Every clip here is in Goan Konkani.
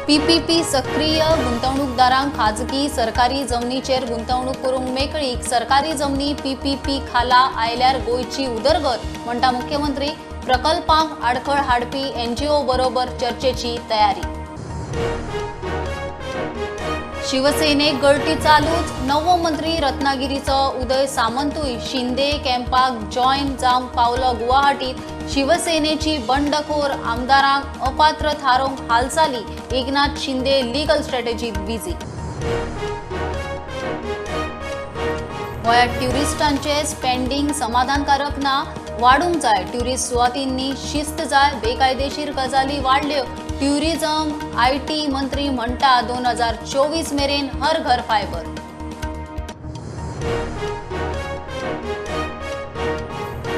पीपीपी सक्रीय गुंतवणूकदारांक खाजगी सरकारी जमनीचेर गुंतवणूक करूंक मेकळीक. सरकारी जमनी पीपीपी खाला आयल्यार गोंयची उदरगत म्हणटा मुख्यमंत्री. प्रकल्पांक आडखळ हाडपी एनजीओ बरोबर चर्चेची तयारी. शिवसेनेक गळटी चालूच. नवो मंत्री रत्नागिरीचो उदय सामंतूय शिंदे कॅम्पाक जॉयन जावंक पावलो गुवाहाटीत. शिवसेनेची बंडखोर आमदारांक अपात्र थारोवंक हालचाली. एकनाथ शिंदे लिगल स्ट्रॅटेजीत बिझी. गोंयांत ट्युरिस्टांचे स्पेंडींग समाधानकारक ना, वाडूंक जाय. ट्युरिस्ट सुवातींनी शिस्त जाय. बेकायदेशीर गजाली वाडल्यो. ट्युरिझम IT मंत्री म्हणटा 2024 मेरेन हर घर फायबर.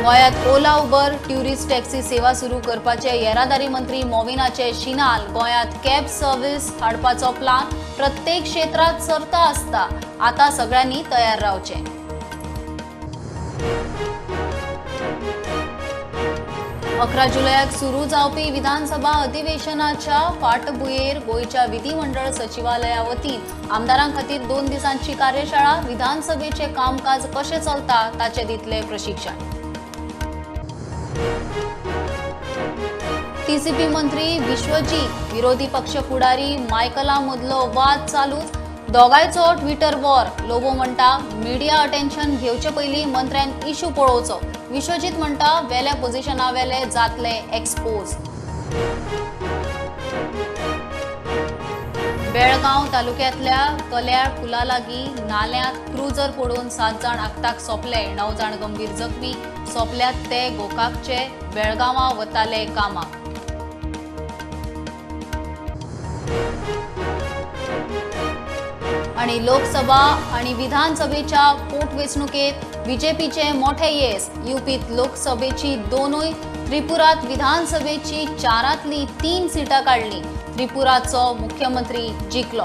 गोंयांत ओला उबर ट्युरिस्ट टॅक्सी सेवा सुरू करपाचे येरादारी मंत्री मोविनाचे शिनाल. गोंयांत कॅब सर्व्हिस हाडपाचो प्लान. प्रत्येक क्षेत्रात सर्त आसता, आता सगळ्यांनी तयार रावचें. 11 जुलयाक सुरू जावपी विधानसभा अधिवेशनाच्या फाटभुंयेर गोंयच्या विधिमंडळ सचिवालया वतीन आमदारां खातीर 2 दिसांची कार्यशाळा. विधानसभेचे कामकाज कशें चलता ताचें दितले प्रशिक्षण. टीसीपी मंत्री विश्वजीत विरोधी पक्ष फुडारी मायकला मदलो वाद चालूच. दोगांयचो ट्विटर वॉर. लोबो म्हणटा मिडिया अटेन्शन घेवचे पयलीं मंत्र्यान इशू पळोवचो. विश्वजीत म्हणटा वेल्या पोझिशना वेले जातले एक्सपोज. बेळगांव तालुक्यांतल्या कल्याळ पुला लागीं नाल्यांत क्रुजर पडून 7 जाण आक्ताक सोंपले. 9 जाण गंभीर जखमी. सोंपल्यात ते गोकाकचे बेळगांवां वताले कामाक. आणि लोकसभा आणि विधानसभेच्या पोटवेंचणुकेत बीजेपीचे मोठे येस. यूपीत लोकसभेची 2, त्रिपुरात विधानसभेची 4तली 3 सीटां काडली. त्रिपुराचो मुख्यमंत्री जिखलो.